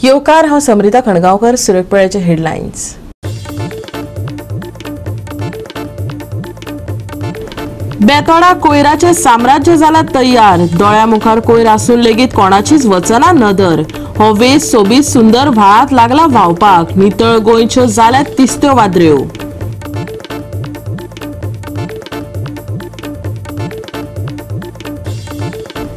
येवकार, हांव समरिता खणगांवकर. सुरेखपळ्याचे हेडलायन्स. बेतोडा कोयराचे साम्राज्य जाला तयार. दोळ्या मुखार कोयर आसून लेगीत कोणाचीच वचना नदर. हो वेस सोबीत सुंदर व्हाळात लागला व्हांवपाक. नितळ गोंयच्यो जाल्यात तिस्त्यो वादऱ्यो.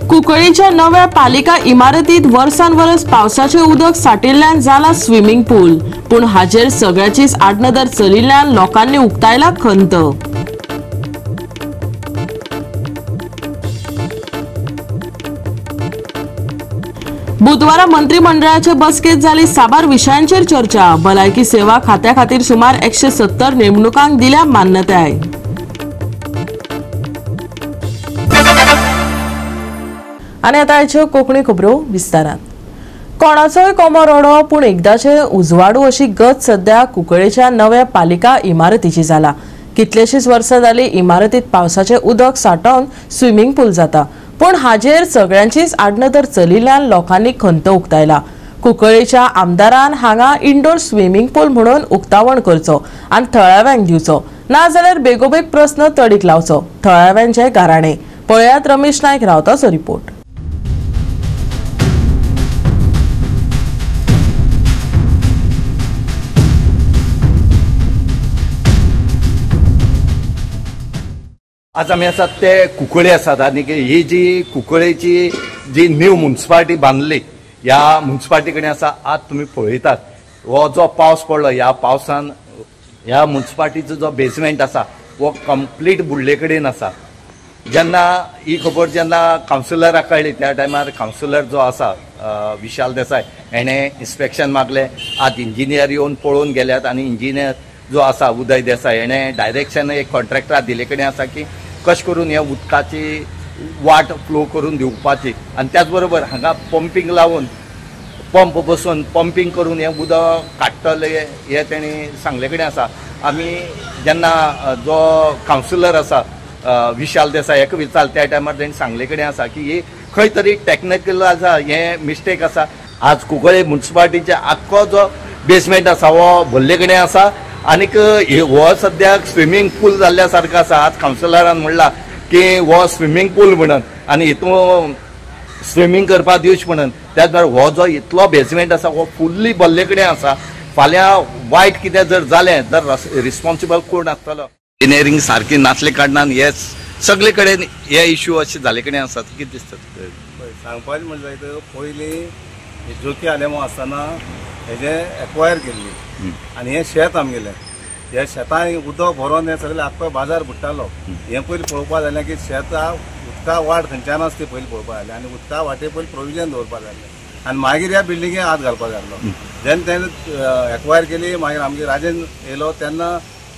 कुंकळीच्या नव्या पालिका इमारतीत वर्सान वर्स पावसाचे उदक साठिल्ल्यान जाला स्विमिंग पूल. पूण हाजेर सगळ्याचीच आडनदर चलिल्ल्यान लोकांनी उक्तायला खंत. बुधवारा मंत्रिमंडळाचे बसकेत जाली साबार विशयांचेर चर्चा. भलायकी सेवा खात्या खातीर सुमार 170 नेमणुकांक दिल्या मान्यताय. आनी आतां आयच्यो कोंकणी खबरो विस्तारान. कोणाचोय कोमो रडो पूण एकदाचे उजवाडू अशी गत सध्या कुंकळेच्या नव्या पालिका इमारतीची जाला. कितलेशीच वर्सां जाली इमारतीत पावसाचें उदक साठोवन स्विमिंग पूल जाता. पूण हाजेर सगळ्यांचीच आडनदर चलिल्ल्यान लोकांनी खंत उक्तायला. कुंकळेच्या आमदारान हांगा इंडोर स्विमिंग पूल म्हणून उक्तावण करचो आनी थळाव्यांक दिवचो, नाजाल्यार बेगोबेग प्रस्न तडीक लावचो. थळाव्यांचे गाराणे पळयात रमेश नायक रावताचो रिपोर्ट. आज आमी आसात ते कुंकळे आसात आनी ही जी कुंकळेची जी न्यू मुन्सिपालिटी बांदली ह्या मुन्सिपालिटी कडेन आसा. आज तुमी पळयतात हो जो पावस पडलो ह्या पावसान ह्या मुन्सिपालिटीचो जो बेजमेंट आसा हो कंप्लीट बुडले कडेन आसा. जेन्ना ही खबर जेन्ना कावन्सिलराक कळ्ळी त्या टायमार कावन्सिलर जो आसा विशाल देसाय हेणें इन्स्पेक्शन मागलें. आज इंजिनियर येवन पळोवन गेल्यात आनी इंजिनियर जो आसा उदय देसाय हेणें डायरेक्शन एक कॉन्ट्रॅक्टराक दिल्ले कडेन आसा की कशें करून ह्या उदकाची वाट फ्लो करून दिवपाची आनी त्याच बरोबर हांगा पंपींग लावन पंप बसोवन पंपींग करून हें उदक काडटले हें तेणी सांगले कडेन आसा. आमी जेन्ना जो कावन्सिलर आसा विशाल देसाय हेका विचारलें त्या टायमार तेणी सांगले कडेन आसा की ही खंय तरी टॅक्निकल आसा, हें मिस्टेक आसा. आज कुंकळे मुन्सिपालिटीचे आख्खो जो बेसमेंट आसा हो भरले कडेन आसा आनीक हो सद्याक स्विमींग पूल जाल्ल्या सारको आसा. आज कावन्सिलरान म्हणला की हो स्विमींग पूल म्हणून आनी हितून स्विमींग करपाक दिवचें म्हणून. त्याच बरोबर हो जो इतलो बेजमेंट आसा हो फुल्ली भरले कडेन आसा. फाल्यां वायट कितें जर जालें तर रिस्पॉन्सिबल कोण आसतलो? इंजिनियरींग सारकी नासले कारणान हे सगळे कडेन हे इश्यू अशे जाल्ले कडेन आसात. कितें दिसता सांगपाचें म्हणजे जायत पयलीं ज्योती आलेमो आसतना हेजें एक्वायर केल्ली आनी हें शेत आमगेलें. ह्या शेतान उदक भरोन हें सगळें आख्खो बाजार बुडटालो. हें पयलीं पळोवपा जालें की शेतां उदका वाट खंयच्यान आसा ती पयलीं पळोवपा जालें आनी उदका वाटे पयलीं प्रोविजन दवरपा जालें आनी मागीर ह्या बिल्डिंगे हात घालपा जालो. जेन्ना तेणें एक्वायर केली मागीर आमगे राजेन येयलो तेन्ना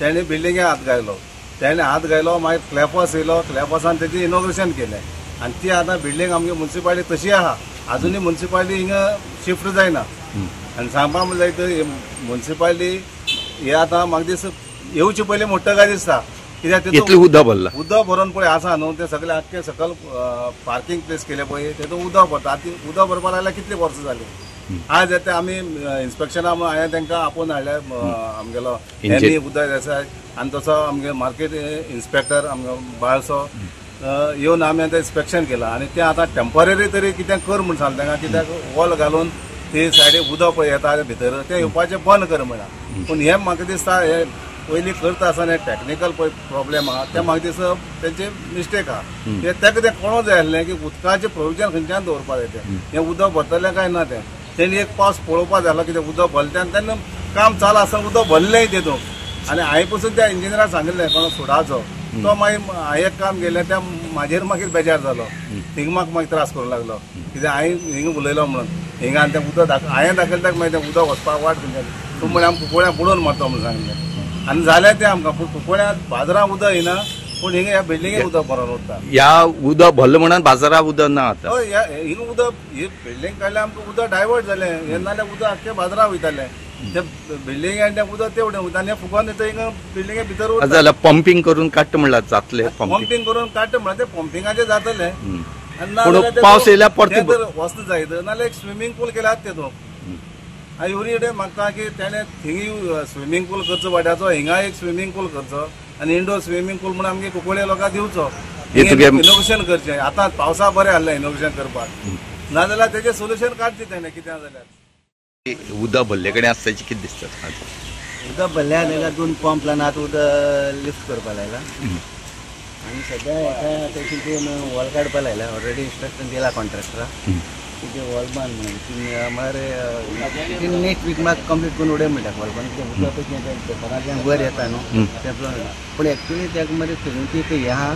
तेणें बिल्डिंगे हात घायलो. तेणें हात घायलो मागीर क्लॅपस येयलो, क्लॅपसान तेजें इनॉग्रेशन केलें आनी ती आतां बिल्डींग आमगे मुन्सिपालिटी तशी आहा. आजुनूय मुन्सिपालिटी हिंगा शिफ्ट जायना. आनी सांगपा म्हणल्यार जायत मुन्सिपालिटी हे आतां म्हाका दीस येवचे पयलीं मोठो काय दिसता कित्याक इतलें उदक भरलां. उदक भरून पळय आसा न्हू तें सगळें आख्खें सकयल पार्किंग प्लेस केलें पळय तेतून उदक भरता. आतां उदक भरपाक लागल्यार कितलीं वर्सां जालीं. आज येता आमी इन्स्पेक्शना हांवें तांकां आपोवन हाडले आमगेलो एनी उदय देसाय आनी तसो आमगे मार्केट इन्स्पेक्टर आमगे बाळसो येवन आमी आतां इन्स्पेक्शन केलां आनी तें आतां टेम्पररी तरी कितें कर म्हूण सांगलें तांकां. कित्याक वॉल घालून ती सायडीक उदक पळय येता भितर तें येवपाचें बंद कर म्हणा. पूण हें म्हाका दिसता हें पयलीं करता आसतना हें टॅक्निकल पळय प्रॉब्लेम आहा तें म्हाका दिसता तेंचे मिस्टेक आहा. तेका तें कळोंक जाय आसलें की उदकाचें प्रोविजन खंयच्यान दवरपा जाय तें. हें उदक भरतलें काय ना तें तेणी एक पावस पळोवपा जालो कितें उदक भरलें तेन्ना तेन्ना काम चालू आसतना उदक भरलें तेतून. आनी हांवें पसून त्या इंजिनियराक सांगिल्लें कोण सुडाचो तो मागीर हांवें एक काम केलें त्या म्हाजेर मागीर बेजार जालो. थिंगा म्हाका मागीर त्रास करूंक लागलो कित्याक हांवें हिंगा उलयलो म्हणून हिंगा आनी तें उदक हांवें दाखयलें ताका मागीर तें उदक वचपाक वाट खंयच्यान तूं म्हळ्यार आमकां कुंकळ्यां बुडोवन मारता म्हणून सांगलें आनी जालें तें आमकां. पूण कुंकळ्यां बाजारांत उदक येना पूण हिंगा ह्या बिल्डिंगे उदक भरून उरता. ह्या उदक भरलें म्हणून बाजारांत उदक ना आतां. हय, हिंगा उदक ही बिल्डींग काडल्यार आमकां उदक डायवर्ट जालें. हें नाल्यार उदक आख्खें बाजारांत वयतालें. ते बिल्डिंग आनी उदक तेवटेन वयता आनी फुगोन येता हिंगा बिल्डिंगे भितर उरता. जाल्यार पंपींग करून काडटा म्हणल्यार जातलें. पंपींग करून काडटा म्हणल्यार तें पंपिंगाचें जातलें. पावस येयल्यार परतें वचना जायत नाल्यार एक स्विमींग पूल केल्यार तेतून. आनी एवरी डे मागता की तेणें थिंगी स्विमींग पूल करचो वाड्याचो, हिंगा एक स्विमींग पूल करचो आनी इंडोर स्विमींग पूल म्हणून आमगे कुंकळे लोकांक दिवचो. इनोव्हेशन करचें. आतां पावसा बरें आहलें इनोव्हेशन करपाक, नाजाल्यार तेजें सोल्युशन काडचें तेणें कितें जाल्यार. उदक भरले कडेन आसा तेजें कितें दिसता? उदक भरल्या जाल्यार 2 पंप लावन आतां उदक लिफ्ट करपाक लायला आनी सद्या हेका तेशी ते वॉल काडपाक लायला. ऑलरेडी इन्स्ट्रक्शन दिला कॉन्ट्रॅक्टराक की ते वॉल बांद म्हणून. म्हळ्यार नेक्स्ट वीक मात कंप्लीट करून उडय म्हणटा वॉल बांद. तें उदक पळय पेपरांतल्यान वयर येता न्हू तें पूण एक्चुली तेका मरे थंय ती हें आहा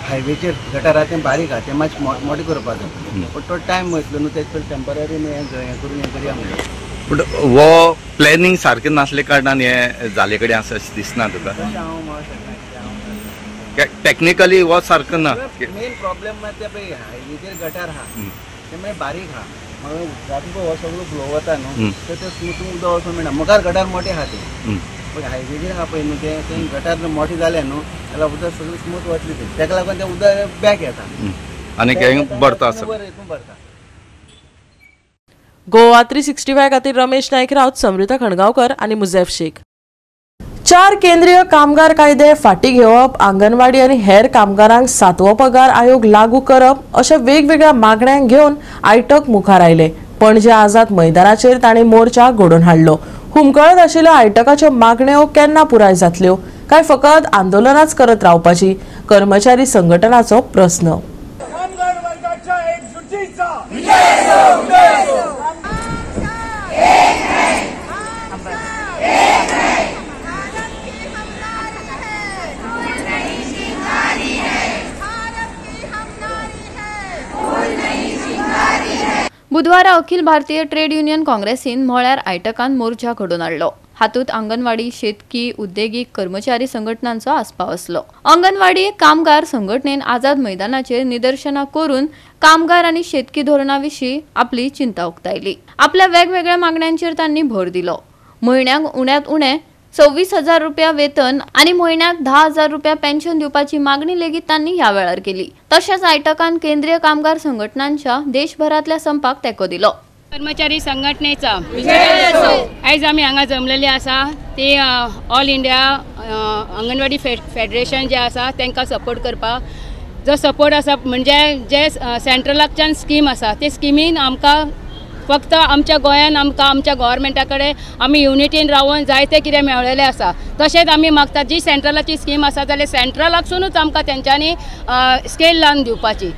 हायवेचेर गटार आहा तें बारीक आहा, तें मातशें मोटें करपाक जाय. पूण तो टायम वयतलो न्हू, तेजे पयलीं टेंपररी हें करून हें करया म्हणलें. पूण हो प्लॅनिंग सारकें नासले कारणान हें जाले कडेन आसा अशें दिसना तुका? हांव म्हणूंक शकना टॅक्निकली हो सारको ना. मेन प्रॉब्लेम मात तें पळय हायवेचेर गटार आहा तें मागीर बारीक आहा, मागीर उदकाचो हो सगळो फ्लो वता न्हू तर तें स्मूथ उदक वचूंक मेळना. मुखार गटार मोटें आहा तें, पूण हायवेचेर आहा पळय न्हू तें तें गटार मोटें जालें न्हू जाल्यार उदक सगळें स्मूथ वतलें तें. तेका लागून तें उदक बॅक येता आनी भरता हितून भरता. गोवा 365 खातीर रमेश नायक राऊत, समृता खणगांवकर आनी मुझेफ शेख. 4 केंद्रीय कामगार कायदे फाटी घेवप, आंगणवाडी आनी हेर कामगारांक 7वो पगार आयोग लागू करप अशा वेगवेगळ्या मागण्यांक घेवन आयटक मुखार आयले. पणजे आझाद मैदानाचेर तांणी मोर्चा घडोवन हाडलो. हुमकळत आशिल्ल्या आयटकाच्यो मागण्यो केन्ना पुराय जातल्यो काय फकत आंदोलनाच करत रावपाची, कर्मचारी संघटनाचो प्रस्न. बुधवारा अखिल भारतीय ट्रेड युनियन काँग्रेसीन म्हळ्यार आयटकान मोर्चा घडोवन हाडलो. हातूंत आंगणवाडी, शेतकी, उद्देगीक कर्मचारी संघटनांचो आस्पाव आसलो. अंगणवाडी कामगार संघटनेन आझाद मैदानाचेर निदर्शनां करून कामगार आनी शेतकी धोरणा विशीं आपली चिंता उक्तायली. आपल्या वेगवेगळ्या मागण्यांचेर तांणी भर दिलो. म्हयन्याक उण्यांत उणें 26,000 रुपया वेतन आनी म्हयन्याक 10,000 रुपया पेन्शन दिवपाची मागणी लेगीत तांणी ह्या वेळार केली. तशेंच आयटकान केंद्रीय कामगार संघटनांच्या देशभरांतल्या संपाक तेंको दिलो. कर्मचारी संघटनेचा आयज आमी हांगा जमलेली आसा ती ऑल इंडिया अंगणवाडी फेडरेशन जे आसा तांकां सपोर्ट करपाक. जो सपोर्ट आसा म्हणजे जे सेंट्रलाकच्यान स्कीम आसा ते स्किमीन आमकां फक्त आमच्या गोंयान आमकां आमच्या गव्हर्मेंटा कडेन आमी युनिटीन रावन जायते कितें मेळ्ळेलें आसा. तशेंच आमी मागता जी सेंट्रलाची स्कीम आसा जाल्यार सेंट्रलाकसुनूच आमकां तेंच्यांनी स्केल लावन दिवपाची.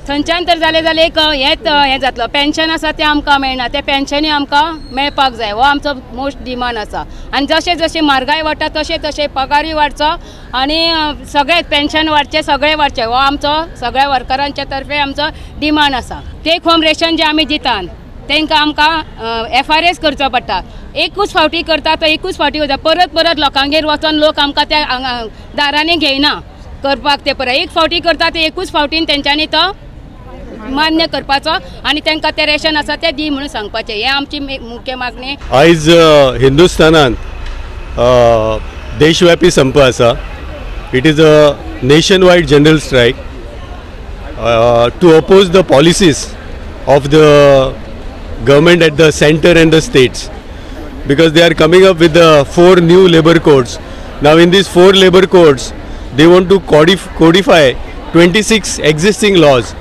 थंयच्यान तर जालें जाल्यार एक हेंच हें जातलो. पेन्शन आसा तें आमकां मेळना, तें पेन्शनूय आमकां मेळपाक जाय, हो आमचो मोस्ट डिमांड आसा. आनी जशें जशें म्हारगाय वाडटा तशें तशें पगारूय वाडचो आनी सगळें पेन्शन वाडचें, सगळें वाडचें, हो आमचो सगळ्या वर्करांच्या तर्फे आमचो डिमांड आसा. टेक होम रेशन जें आमी दितात तांकां आमकां एफआरएस करचो पडटा. एकूच फावटी करता तो एकूच फावटी वता, परत परत लोकांगेर वचोन लोक आमकां त्या दारांनी घेयना करपाक. ते परत एक फावटी करता ते एकूच फावटीन तेंच्यांनी तो मान्य करपाचो आनी तांकां तें रेशन आसा तें दी म्हणून सांगपाचें, हें आमची मुख्य मागणी. आयज हिंदुस्थानांत देशव्यापी संप आसा. It is a nation wide general strike to oppose the policies of the government at the center and the states, because they are coming up with the 4 new labor codes. Now in these 4 labor codes, they want to codify 26 existing laws.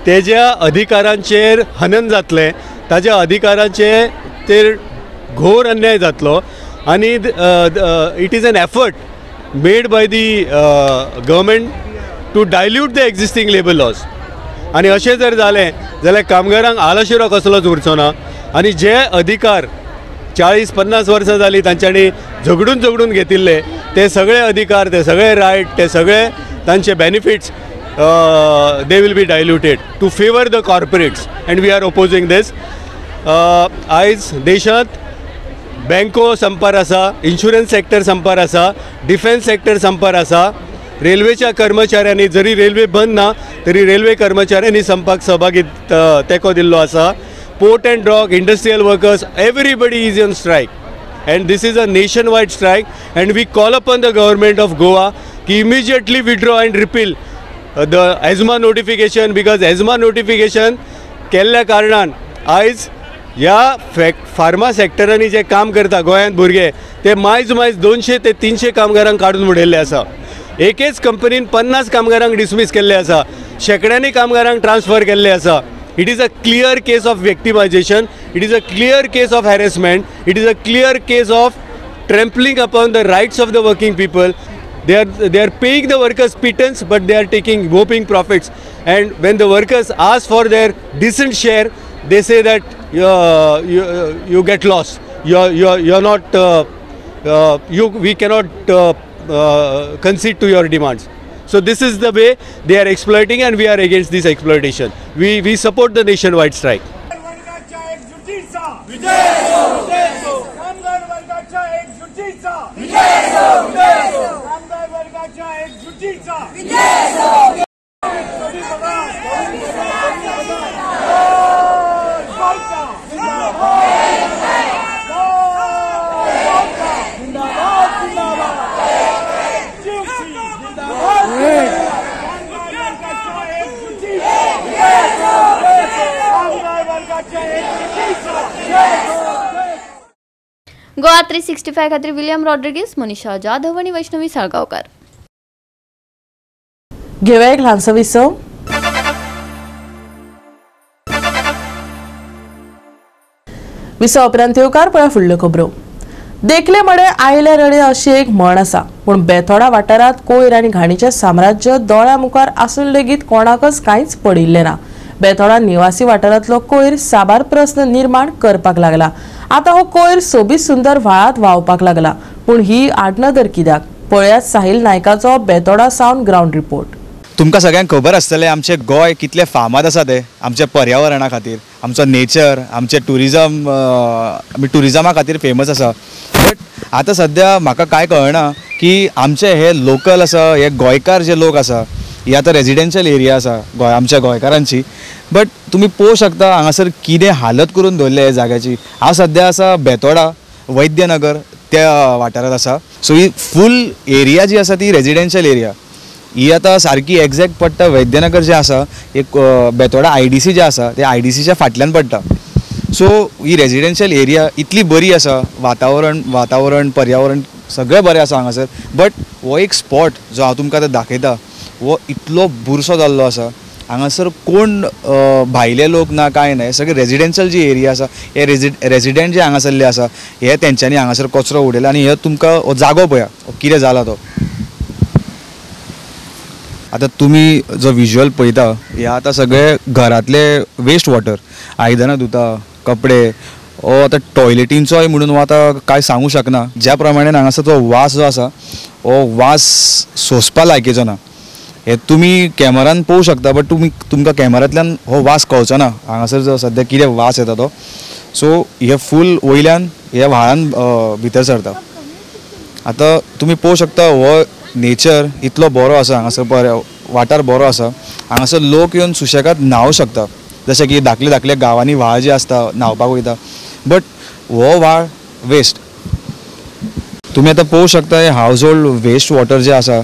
तेज्या अधिकारांचेर हनन जातलें, ताज्या अधिकारांचेर तेर घोर अन्याय जातलो आनी it is an effort made by the government to dilute the existing labour laws. आनी अशें जर जालें जाल्यार कामगारांक आलाशिरो कसलोच उरचो ना आनी जे अधिकार 40-50 वर्सां जालीं तांच्यांनी झगडून झगडून घेतिल्ले ते सगळे अधिकार, ते सगळे रायट, ते सगळे तांचे benefits they will be diluted to favour the corporates and we are opposing this. आयज देशांत बँको संपार आसा, इन्शुरन्स सेक्टर संपार आसा, डिफेन्स सेक्टर संपार आसा. रेल्वेच्या कर्मचाऱ्यांनी जरी रेल्वे बंद ना तरी रेल्वे कर्मचाऱ्यांनी संपाक सहभागी तेंको दिल्लो आसा. Port and dock, industrial workers, everybody is on strike and this is a nation wide strike and we call upon the government of Goa की immediately withdraw and repeal the ESMA notification, because ESMA notification केल्ल्या कारणान आयज ह्या pharma सेक्टरांनी जे काम करता गोंयांत भुरगे ते मायज मायज 200 ते 300 कामगारांक काडून उडयल्ले आसा. एकेच कंपनीन 50 कामगारांक डिसमीस केल्ले आसा, शेंकड्यांनी कामगारांक ट्रान्सफर केल्ले आसा. It is a clear case of victimization, it is a clear case of harassment, it is a clear case of trampling upon the rights of the working people. They are paying the workers pittance, but they are taking whopping profits. And when the workers ask for their decent share, they say that you get lost. You are not you we cannot concede to your demands. So this is the way they are exploiting, and we are against this exploitation. We support the nationwide strike. Goa 365 खातीर William Rodrigues, मनीषा जाधव आनी वैष्णवी साळगांवकार. घेवया एक ल्हानसो विसव. विसव उपरांत येवकार पळया फुडल्यो खबरो. देखले मडे आयले रडे अशी एक म्हण आसा, पूण बेथोडा वाठारांत कोयर आनी घाणीचें साम्राज्य दोळ्या मुखार आसून लेगीत कोणाकच कांयच पडिल्लें ना. बेथोडा निवासी वाठारांतलो कोयर साबार प्रस्न निर्माण करपाक लागला. आतां हो कोयर सोबीत सुंदर व्हाळांत व्हांवपाक लागला, पूण ही आडनदर कित्याक? पळयात साहिल नायकाचो बेतोडा सावन ग्रावंड रिपोर्ट. तुमकां सगळ्यांक खबर आसतलें आमचें गोंय कितलें फामाद आसा तें आमच्या पर्यावरणा खातीर, आमचो नेचर, आमचें ट्युरिजम, आमी ट्युरिजमा खातीर फेमस आसा. बट आतां सद्या म्हाका कांय कळना की आमचे हे लोकल आसा, हे गोंयकार जे लोक आसा, ही आतां रेजिडेन्शियल एरिया आसा गोंय आमच्या गोंयकारांची. बट तुमी पळोवंक शकता हांगासर कितें हालत करून दवरल्या ह्या जाग्याची. हांव सद्या आसा बेतोडा वैद्यनगर त्या वाठारांत आसा. सो ही फूल एरिया जी आसा ती रेजिडेन्शियल एरिया. ही आतां सारकी एग्जॅक्ट पडटा वैद्यनगर जें आसा, एक बेतोडा IDC जें आसा ते IDCच्या फाटल्यान पडटा. सो ही रेजिडेन्शियल एरिया इतली बरी आसा, वातावरण वातावरण पर्यावरण सगळें बरें आसा हांगासर. बट हो एक स्पॉट जो हांव तुमकां आतां दाखयता हो इतलो बुरसो जाल्लो आसा. हांगासर कोण भायले लोक ना कांय ना, हे सगळे रेजिडेन्शियल जी एरिया आसा, हे रेजिडेंट जे हांगासरले आसा हे तेंच्यांनी हांगासर कचरो उडयला. आनी हे तुमकां हो जागो पळया कितें जाला तो. आतां तुमी जो विज्युअल पळयता हे आतां सगळे घरांतले वेस्ट वॉटर, आयदनां धुता, कपडे, हो आतां टॉयलेटींचोय म्हणून हो आतां कांय सांगूं शकना. ज्या प्रमाणे हांगासर तो वास जो आसा हो वास सोंसपा लायकीचो ना. हे तुमी कॅमेरान पळोवंक शकता, बट तुमी तुमकां कॅमेरांतल्यान हो वास कळचो ना हांगासर जो सद्या कितें वास येता तो. सो हे फूल वयल्यान हे व्हाळान भितर सरता. आतां तुमी पळोवंक शकता हो नेचर इतलो बरो आसा हांगासर, बरो वाठार बरो आसा. हांगासर लोक येवन सुशेगाद न्हांवंक शकता, जशें की धाकले धाकले गांवांनी व्हाळ जे आसता न्हांवपाक वयता. बट हो व्हाळ वेस्ट. तुमी आतां पळोवंक शकता हे हावज होल्ड वेस्ट वॉटर जे आसा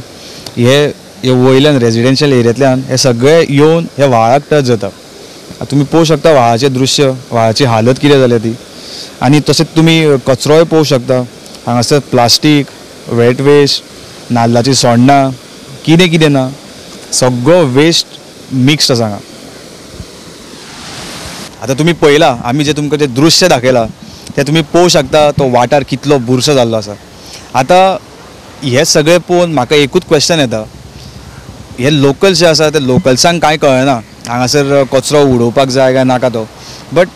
हे वयल्यान रेजिडेन्शियल एरियांतल्यान हे सगळे येवन हे व्हाळाक टच जाता. तुमी पळोवंक शकता व्हाळाचें दृश्य, व्हाळाची हालत कितें जाल्या ती. आनी तशेंच तुमी कचरोय पळोवंक शकता हांगासर, प्लास्टीक, वेट वेस्ट, नाल्लाची सोण्णां, कितें कितें ना, सगळो वेस्ट मिक्स्ड आसा हांगा. आतां तुमी पळयलां आमी जें तुमकां जें दृश्य दाखयलां तें तुमी पळोवंक शकता तो वाठार कितलो बुरसो जाल्लो आसा. आतां हें सगळें पळोवन म्हाका एकूच क्वेश्चन येता, हे लोकल्स जे आसा ते लोकल्सांक कांय कळना हांगासर कचरो उडोवपाक जाय काय नाका तो. बट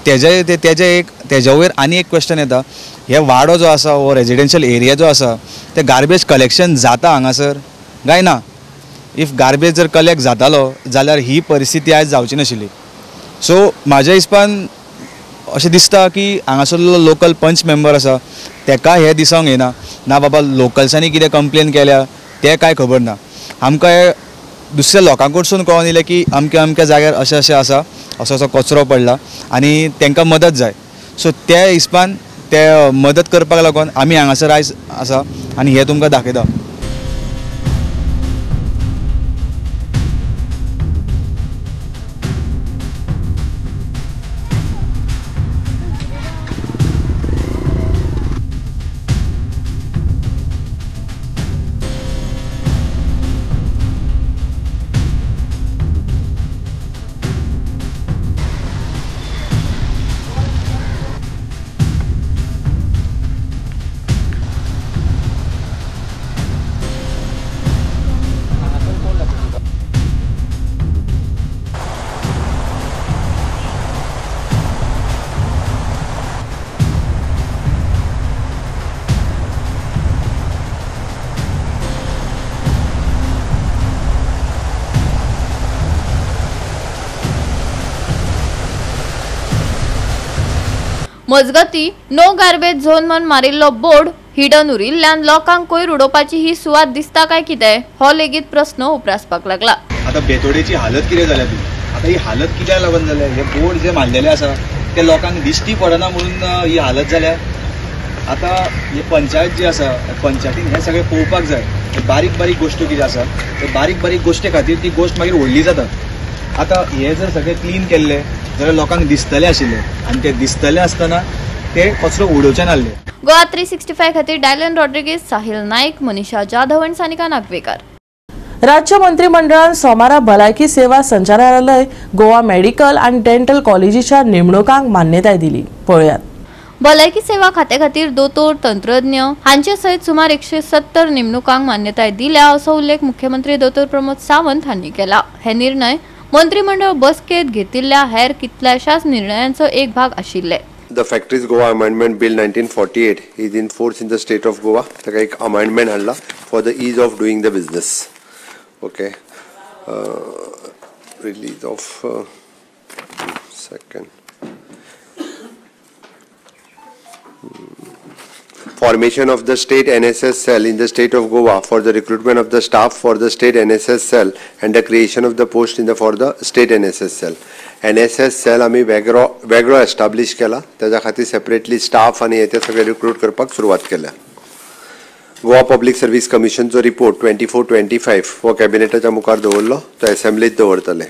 तेजे एक तेज्या वयर आनी एक क्वेश्चन येता, हे वाडो जो आसा हो रेजिडेन्शियल एरिया जो आसा ते गार्बेज कलेक्शन जाता हांगासर काय ना? If garbage जर कलेक्ट जातालो जाल्यार ही परिस्थिती आयज जावची नाशिल्ली. सो म्हाज्या हिसपान अशें दिसता की हांगासरलो लोकल पंच मेंबर आसा तेका हें दिसोंक येना, ना बाबा लोकल्सांनी कितें कंप्लेन केल्या तें कांय खबर ना. आमकां हे दुसऱ्या लोकां कडसून कळोन येयलें की अमक्या अमक्या जाग्यार अशें अशें आसा, असो असो कचरो पडला आनी तांकां मदत जाय. सो त्या हिसपान ते मदत करपाक लागून आमी हांगासर आयज आसा आनी हें तुमकां दाखयता. मजगती नो गार्बेज झोन म्हण मारिल्लो बोर्ड हिडन उरिल्ल्यान लोकांक कोयर उडोवपाची ही सुवात दिसता काय कितें हो लेगीत प्रस्न उप्रासपाक लागला. आतां बेतोडेची हालत कितें जाल्या ती, आतां ही हालत कित्याक लागून जाल्या, हे बोर्ड जे मारलेले आसा ते लोकांक दिश्टी पडना म्हणून ही हालत जाल्या. आतां ही पंचायत जी आसा पंचायतीन हें सगळें पळोवपाक जाय. बारीक बारीक गोश्टी कितें आसा ते बारीक बारीक गोश्टी खातीर ती गोश्ट मागीर व्हडली जाता. आतां हे जर सगळें क्लीन केल्लें जाल्यार लोकांक दिसतलें आशिल्लें आनी ते दिसतलें आसतना ते कचरो उडोवचे नासले. गोवा 365 खातीर डायलन रॉड्रिगेज, साहिल नाईक, मनीषा जाधव आनी सानिका नागवेकर. राज्य मंत्रिमंडळान सोमारा भलायकी सेवा संचालनालय गोवा मेडिकल आनी डेंटल कॉलेजीच्या नेमणुकांक मान्यताय दिली. पळयात. भलायकी सेवा खात्या खातीर दोतोर, तंत्रज्ञ हांचे सयत सुमार 170 नेमणुकांक मान्यताय दिल्या असो उल्लेख मुख्यमंत्री दोतोर प्रमोद सावंत हांणी केला. हे निर्णय मंत्रिमंडळ बसकेत घेतिल्ल्या हेर कितल्याशाच निर्णयांचो एक भाग आशिल्ले. The Factories Goa Amendment Bill 1948 is in force in the state of Goa. ताका एक amendment हाडला for the ease of doing the business. Okay. Release of second. Formation of the state NSS cell in the state of Goa for the recruitment of the staff for the state NSS cell and the creation of the post in the for the state NSS cell. NSS cell आमी वेगळो establish केला, ताच्या खातीर separately staff आनी हे ते सगळे recruit करपाक सुरवात केल्या. गोवा पब्लीक सर्वीस कमिशनचो रिपोर्ट 24-25 हो कॅबिनेटाच्या मुखार दवरलो, तो एसेंब्लीत दवरतले.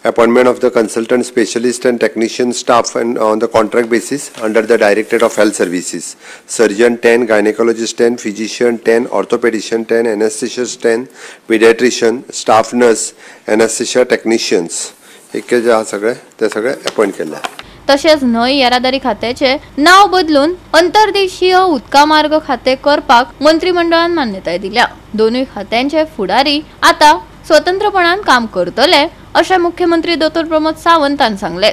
Appointment of the consultant, specialist and technician staff and on the contract basis under the Directorate of Health Services. Surgeon 10, gynecologist 10, physician 10, orthopedician 10, anesthesist 10, pediatrician, staff nurse, anesthesia technicians. इतके जे सगळे ते सगळे appoint केले. तशेंच न्हंय येरादारी खात्याचे नाव बदलून अंतर्देशीय उदका मार्ग खाते करपाक मंत्रिमंडळान मान्यताय दिल्या. दोनूय खात्यांचे फुडारी आता स्वतंत्रपणान काम करतले अशें मुख्यमंत्री दोतोर प्रमोद सावंतान सांगले.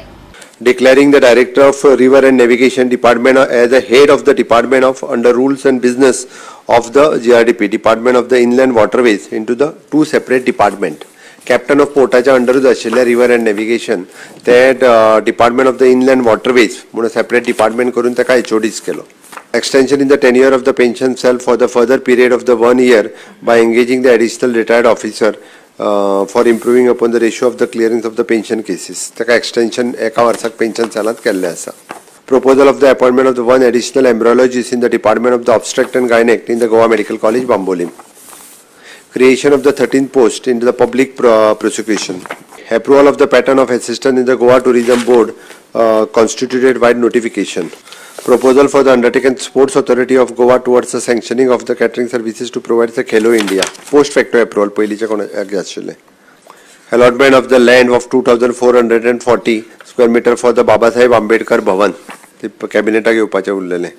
Declaring the Director of River and Navigation Department as the head of the Department of under Rules and Business of the GRDP, Department of the Inland Waterways into the two separate department. Captain of पोर्टाच्या अंडरूच आशिल्ले river and navigation ते department of the inland waterways म्हणून separate department करून ताका HODs केलो. Extension in the tenure of the pension cell for the further period of the 1 year by engaging the additional retired officer for improving upon the ratio of the clearance of the pension cases. ताका extension एका वर्साक pension सेलांत केल्लें आसा. Proposal of the appointment of the 1 additional embryologist in the department of the obstetric and gynaec in the Goa medical college Bambolim. Creation of the 13th post in the public prosecution. Approval of the pattern of assistance in the Goa Tourism Board constituted by notification. Proposal for the undertaken Sports Authority of Goa towards the sanctioning of the catering services to provide the Khelo India. Post facto approval पहिलीच्या कोणाक आशिल्लें. Allotment of the land of 2440 square meter for the Babasaheb Ambedkar Bhavan. ते कॅबिनेटाक येवपाचें उरलेलें.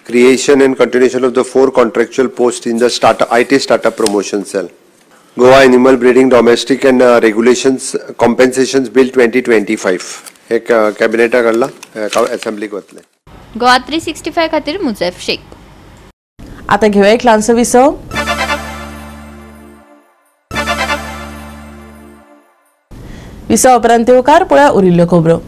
Creation and continuation of the 4 contractual posts in the IT startup promotion cell. Goa Animal Breeding Domestic and Regulations Compensations Bill 2025. हे कॅबिनेटाक हाडला, असेंब्लीक वतले. गोवा 365 खातीर मुझेफ शेख. आता घेऊया एक ल्हानसो विसव. विसव उपरांत येवकार पळया उरिल्ल्यो खबरो.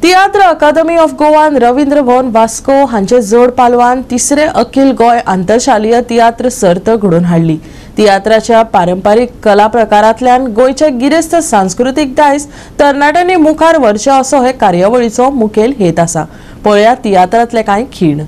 तियात्र अकादमी ऑफ गोवान रवींद्र भवन वास्को हांचे जोड पालवान तिसरे अखिल गोंय आंतरशालीय तियात्र सर्त घडोवन हाडली. तियात्राच्या पारंपारीक कला प्रकारांतल्यान गोंयचे गिरेस्त सांस्कृतीक दायज तरणाट्यांनी मुखार व्हरचें असो हे कार्यावळीचो मुखेल हेत आसा. पळया तियात्रांतले कांय खीण.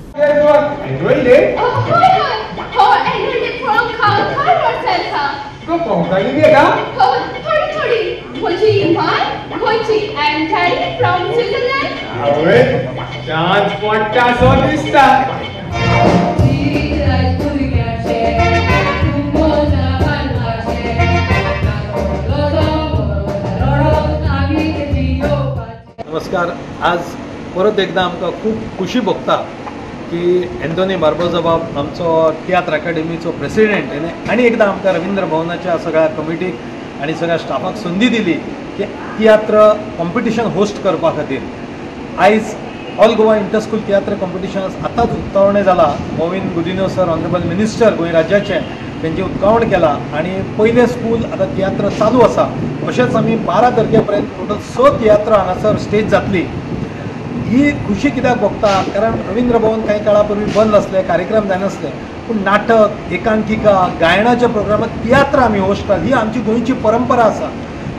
नमस्कार. आज परत एकदा आमकां खूब खुशी भोगता की एंथोनी बार्बोजा बाब आमचो तियात्र अकाडेमीचो प्रेसिडेंट आनी एकदां आमकां रवींद्र भवनाच्या सगळ्या कमिटीक आनी सगळ्या स्टाफाक संदी दिली की तियात्र कॉम्पिटिशन होस्ट करपा खातीर. आयज ऑल गोवा इंटरस्कूल तियात्र कॉम्पिटिशन आतांच उक्तावणें जाला. Mauvin Godinho sir, honourable minister Goa राज्याचे, तेंचे उक्तावण केलां आनी पयलें स्कूल आतां तियात्र चालू आसा. अशेंच आमी 12 तारखे पर्यंत टोटल 6 तियात्र हांगासर स्टेज जातली. ही खुशी कित्याक भोगता कारण रवींद्र भवन कांय काळा पूर्वी बंद आसले, कार्यक्रम जायनासले, पूण नाटक, एकांकिका, गायनाच्या प्रोग्रामात तियात्र आमी होस्ट, ही आमची गोंयची परंपरा आसा.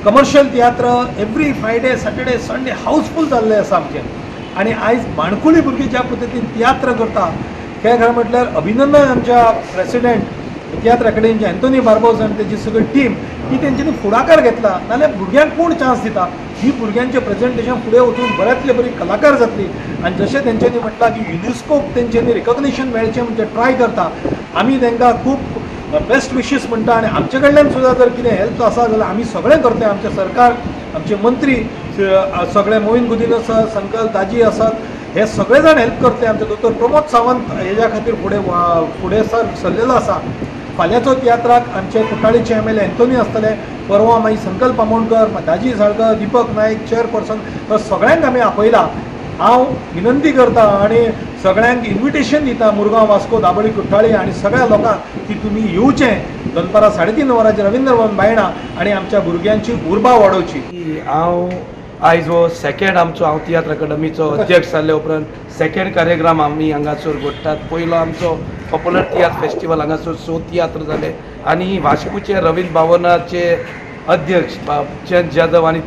कमर्शियल तियात्र every Friday, Saturday, Sunday housefull जाल्ले आसा आमचें. आनी आयज माणकुली भुरगीं ज्या पद्दतीन तियात्र करता तें खरें म्हटल्यार अभिनंदन आमच्या प्रेसिडेंट तियात्र अकॅडमीचे एंथोनी बार्बोज आनी तेजी सगळी टीम ही तेंच्यांनी फुडाकार घेतला. नाल्यार भुरग्यांक कोण चान्स दिता? ही भुरग्यांचें प्रेजेंटेशन फुडें वचून बऱ्यांतले बरी कलाकार जातली. आनी जशें तेंच्यांनी म्हटलां की युनेस्कोक तेंच्यांनी रिकॉग्निशन मेळचें म्हणजे ट्राय करता. आमी तांकां खूब बेस्ट विशीस म्हणटा आनी आमचे कडल्यान सुद्दां जर कितें हेल्प आसा जाल्यार आमी सगळें करतले. आमचें सरकार, आमचे मंत्री सगळे, मोहीन गुदिन्हो सर, संकल्प दाजी आसात, हे सगळे जाण हेल्प करतले. आमचे दोतोर प्रमोद सावंत हेज्या खातीर फुडें फुडें सरलेलो आसा. फाल्यांचो तियात्राक आमचे कुट्टाळीचे एम एल ए एंथोनी आसतले, परवा मागीर संकल्प आमोणकर, दाजी साळकर, दीपक नायक चेअरपर्सन, सगळ्यांक आमी आपयला. हांव विनंती करता आनी सगळ्यांक इन्विटेशन दिता मुरगांव, वास्को, दाबोळी, कुट्टाळी आनी सगळ्या लोकांक की तुमी येवचें दनपारां 3:30 वरांचेर रवींद्र भवन बायणा आनी आमच्या भुरग्यांची उर्बा वाडोवची. हांव आयज हो सेकेंड आमचो, हांव तियात्र अकादमीचो अध्यक्ष जाल्ले उपरांत सेकेंड कार्यक्रम आमी हांगासर घडटात. पयलो आमचो पॉप्युलर तियात्र फेस्टिवल हांगासर 6 तियात्र जाले आनी वास्कोचे रवींद्र भवनाचे अध्यक्ष बाब चंद जाधव आनी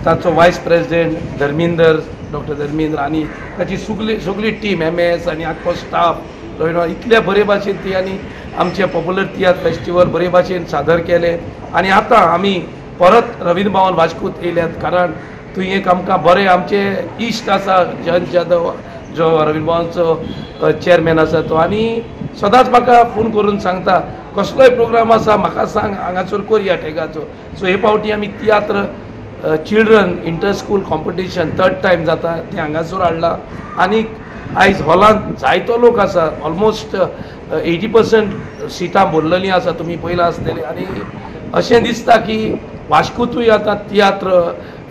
ताचो vice president Dharminder, doctor Dharmendra आनी ताची सगळी टीम, एम एस आनी आख्खो स्टाफ रवींद्र, इतले बरे भाशेन ती आनी आमचे पॉप्युलर तियात्र फेस्टिवल बरे भाशेन सादर केले. आनी आतां आमी परत रवींद्र भवन वास्कोत येयल्यात कारण थंय एक आमकां बरें आमचे इश्ट आसा जयंत जाधव जो रवींद्र भवनचो चेअरमॅन आसा तो, आनी सदांच म्हाका फोन करून सांगता कसलोय प्रोग्राम आसा म्हाका सांग, हांगासर करया ठेगाचो. सो हे फावटी आमी तियात्र children inter school competition 3rd time जाता तें हांगासर हाडला. आनी आयज हॉलांत जायतो लोक आसा, ऑलमोस्ट 80% सिटां भरलेलीं आसा, तुमी पळयलां आसतलें. आनी अशें दिसता की वास्कोतूय आतां तियात्र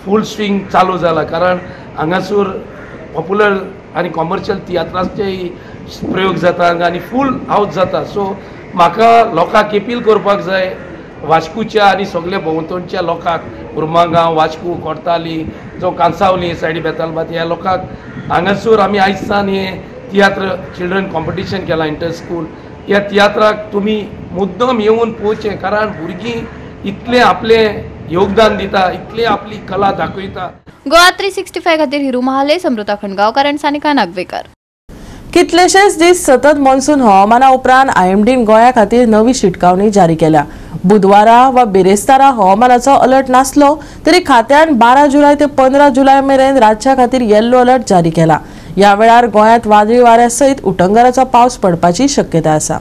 फूल स्विंग चालू जाला कारण हांगासर पॉप्युलर आनी कॉमर्शियल तियात्राचेय प्रयोग जाता हांगा आनी फूल हावज जाता. सो म्हाका लोकांक अपील करपाक जाय वास्कोच्या आनी सगल्या भोंवतणच्या लोकांक, उर्मागांव, वास्को, कोर्ताली, जावं कांसावली सायडी, बेतालबात ह्या लोकांक हांगासर आमी आयज सान हें तियात्र चिल्ड्रन कॉम्पिटिशन केलां इंटर स्कूल. ह्या तियात्राक तुमी मुद्दम येवन पळोवचें कारण भुरगीं इतलें आपलें योगदान दिता, इतलें आपली कला दाखयता. गोवा 365 खातीर हिरू महाले, समृता खंडगांवकार आनी सानिका नागवेकर. कितलेशेच दीस सतत मॉन्सून हवामाना उपरांत आयएमडीन गोंया खातीर नवी शिटकावणी जारी केल्या. बुधवारा वा बिरेस्तारा हवामानाचो अलर्ट नासलो तरी खात्यान 12 जुलय ते 15 जुलय मेरेन राज्या खातीर येल्लो अलर्ट जारी केला. ह्या वेळार गोंयांत वादळी वाऱ्या सयत उटंगाराचो पावस पडपाची शक्यता आसा.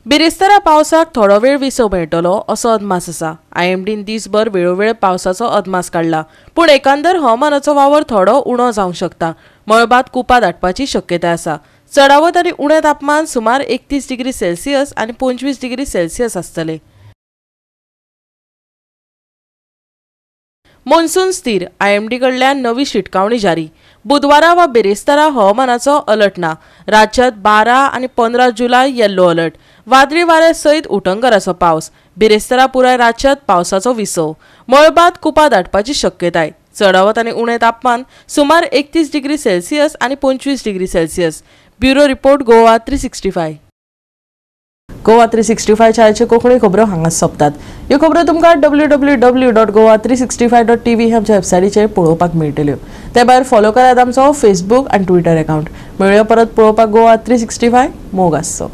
बिरेस्तारा पावसाक थोडो वेळ विसव मेळटलो असो अदमास आसा. आयएमडीन दीसभर वेळोवेळ पावसाचो अदमास काडला, पूण एकांदर हवामानाचो वावर थोडो उणो जावंक शकता. मळबांत कुपां दाटपाची शक्यताय आसा. चडावत आनी उणें तापमान सुमार 31 डिग्री सेल्सियस आनी 25 डिग्री सेल्सियस आसतले. मॉन्सून स्थीर, आयएमडी कडल्यान नवी शिटकावणी जारी. बुधवारा वा बिरेस्तारा हवामानाचो अलर्ट ना. राज्यात 12 आनी 15 जुलय येल्लो अलर्ट. वादळी वाऱ्या सयत उटंगाराचो पावस. बिरेस्तारा पुराय राज्यात पावसाचो विसव. मळबांत कुपां दाटपाची शक्यताय. चडावत आनी उणें तापमान सुमार 31 डिग्री सेल्सियस आनी 25 degree Celsius. Bureau report, Goa 365. Goa 365 च्या कोंकणी खबरो हांगा सोंपतात. ह्यो खबरो तुमकां www.goa365.tv ह्या आमच्या वेबसायटीचेर पळोवपाक मेळटल्यो. ते भायर फॉलो करात आमचो फेसबूक आनी ट्विटर अकाउंट. मेळुया परत पळोवपाक गोवा 365. मोग आसचो.